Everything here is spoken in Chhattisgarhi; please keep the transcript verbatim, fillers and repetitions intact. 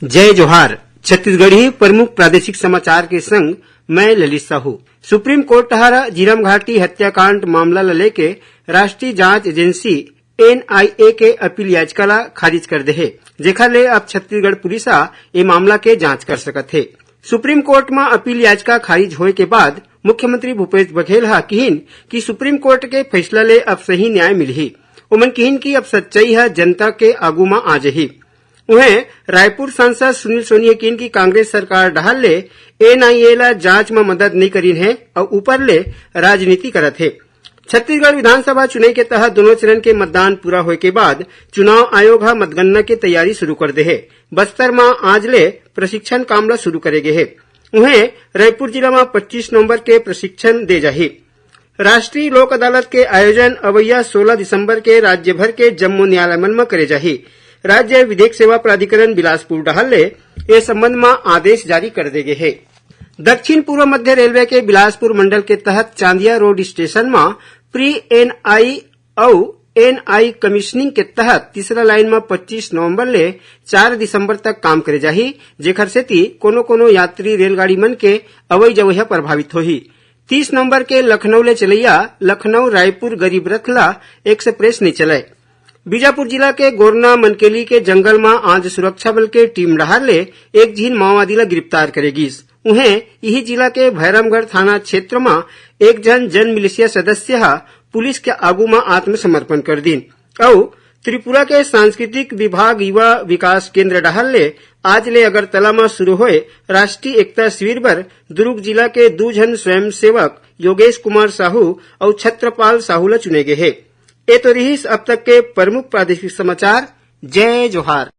जय जोहार। छत्तीसगढ़ी प्रमुख प्रादेशिक समाचार के संग मैं ललित साहू। सुप्रीम कोर्ट हर झीरम घाटी हत्याकांड मामला ल लेके राष्ट्रीय जांच एजेंसी, एनआईए, के अपील याचिका ला खारिज कर दे हे, जेखर ले अब छत्तीसगढ़ पुलिस ह ए मामला के जांच कर सकत हे। सुप्रीम कोर्ट म अपील याचिका खारिज होए के बाद मुख्यमंत्री भूपेश बघेल ह किहिन कि सुप्रीम कोर्ट के फैसला ले अब सही न्याय मिलही। ओमन किहिन कि अब सच्चाई ह जनता के आगू म आ जही। उहें, रायपुर सांसद सुनील सोनी ह किहिन कि कांग्रेस सरकार डहार ले एनआईए ला जांच म मदद नइ करिन हे अउ ऊपर ले राजनीति करत हे। छत्तीसगढ़ विधानसभा चुनाव के तहत दोनों चरण के मतदान पूरा होए के बाद चुनाव आयोग ह मतगणना के तैयारी शुरू कर दे हे। बस्तर म आज ले प्रशिक्षण काम ला शुरू करे गे हे। उहें, रायपुर जिला म पच्चीस नवंबर के प्रशिक्षण दे जाही। राष्ट्रीय लोक अदालत के आयोजन अवइया सोलह दिसंबर के राज्य भर के जम्मो न्यायालय मन म करे जाही। राज्य विधिक सेवा प्राधिकरण बिलासपुर डहार ले ए संबंध म आदेश जारी कर दे गे हे। दक्षिण पूर्व मध्य रेलवे के बिलासपुर मंडल के तहत चांदिया रोड स्टेशन म प्री एनआई अउ एनआई कमीशनिंग के तहत तीसरा लाइन म पच्चीस नवंबर ले चार दिसंबर तक काम करे जाही, जेखर सेती कोनो-कोनो यात्री रेलगाड़ी मन के अवई जवई ह प्रभावित होही। तीस नवंबर के लखनऊ ले चलैया लखनऊ रायपुर गरीब रथ ला एक्सप्रेस नइ चलय। बीजापुर जिला के गोरना मनकेली के जंगल म आज सुरक्षा बल के टीम डहार ले एक झिन माओवादी ला गिरफ्तार करे गिस। उहें, इही जिला के भैरमगढ़ थाना क्षेत्र म एक झन जन मिलिशिया सदस्य ह पुलिस के आगू म आत्मसमर्पण कर दीन। अउ त्रिपुरा के सांस्कृतिक विभाग युवा विकास केंद्र डहार ले आज ले अगरतला म शुरू होए राष्ट्रीय एकता शिविर बर दुर्ग जिला के दू झन स्वयंसेवक योगेश कुमार साहू अउ छत्रपाल साहू ल चुने गे हे। ए तो रिहिस अब तक के प्रमुख प्रादेशिक समाचार। जय जोहार।